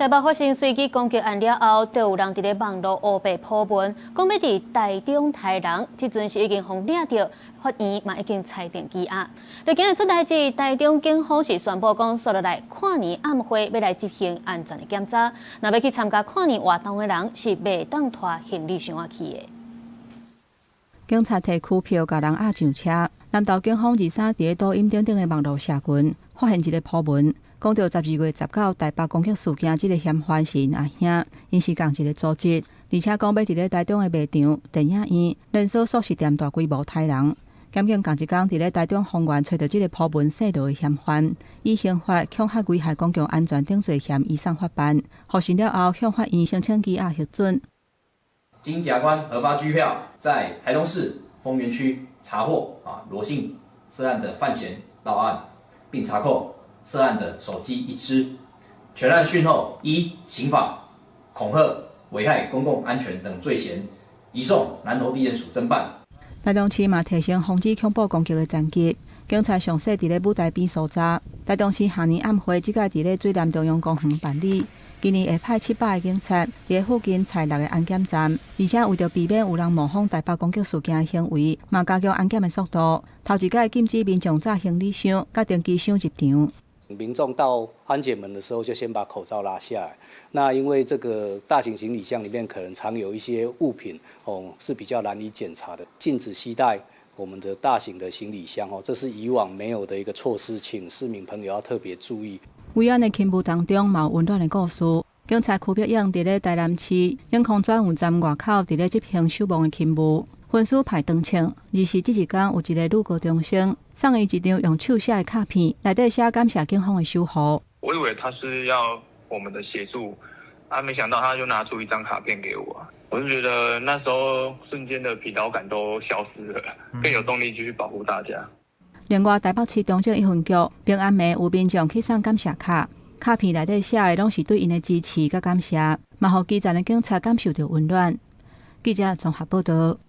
台北發生隨機攻擊案了後，就有人佇咧網路烏白 po 文，講欲佇台中刣人，這陣是已經予掠著，法院嘛已經裁定羈押。就今日出代誌，台中警方是宣布講，紲落來跨年暗會欲來執行安全的檢查，若欲去參加跨年活動的人是袂當拖行李箱仔去的。警察提拘票共人押上車，南投警方23佇咧抖音等等的網路社群發現一个 po 文，講著12月19台北攻擊事件，這个嫌犯是𪜶阿兄，𪜶是仝一个組織，而且講欲佇咧台中的賣場、電影院、連鎖速食店大規模刣人。檢警仝一工佇咧台中豐原揣著這个 po 文泄露的嫌犯，以刑法恐嚇危害公共安全等罪嫌移送法辦。獲審了後，向法院申請羈押核准。經檢察官核發拘票，在台中市豐原區查獲羅姓涉案的犯嫌到案，並查扣涉案的手機一支。全案訊後，依刑法恐嚇、危害公共安全等罪嫌，移送南投地檢署偵辦。台中市嘛提升防止恐怖攻擊的層級，警察詳細佇咧舞台邊搜查。台中市跨年暗會這屆佇咧水湳中央公園辦理，今年會派700个警察佇咧附近設六个安檢站，而且為著避免有人模仿台北攻擊事件的行為，嘛加強安檢的速度。頭一擺禁止民眾紮行李箱、佮登機箱入場。民眾到安檢門的時候，就先把口罩拉下來。那因為這個大型行李箱裡面可能藏有一些物品，哦，是比較難以檢查的。禁止攜帶我們的大型的行李箱，哦，這是以往沒有的一個措施，請市民朋友要特別注意。維安的勤務當中，嘛有溫暖的故事。警察區碧勇佇咧台南市永康轉運站外口，佇咧執行守望的勤務，分數排長槍。而是這一工有一个女高中生送伊一張用手寫的卡片，內底寫感謝警方的守護。我以為他是要我們的協助，啊，沒想到他就拿出一張卡片給我。我就覺得那時候瞬間的疲勞感都消失了，更有動力繼續保護大家。另外，台北市中正一分局平安暝有民眾去送感謝卡，卡片內底寫的攏是對𪜶的支持佮感謝，嘛予基層的警察感受著溫暖。記者綜合報道。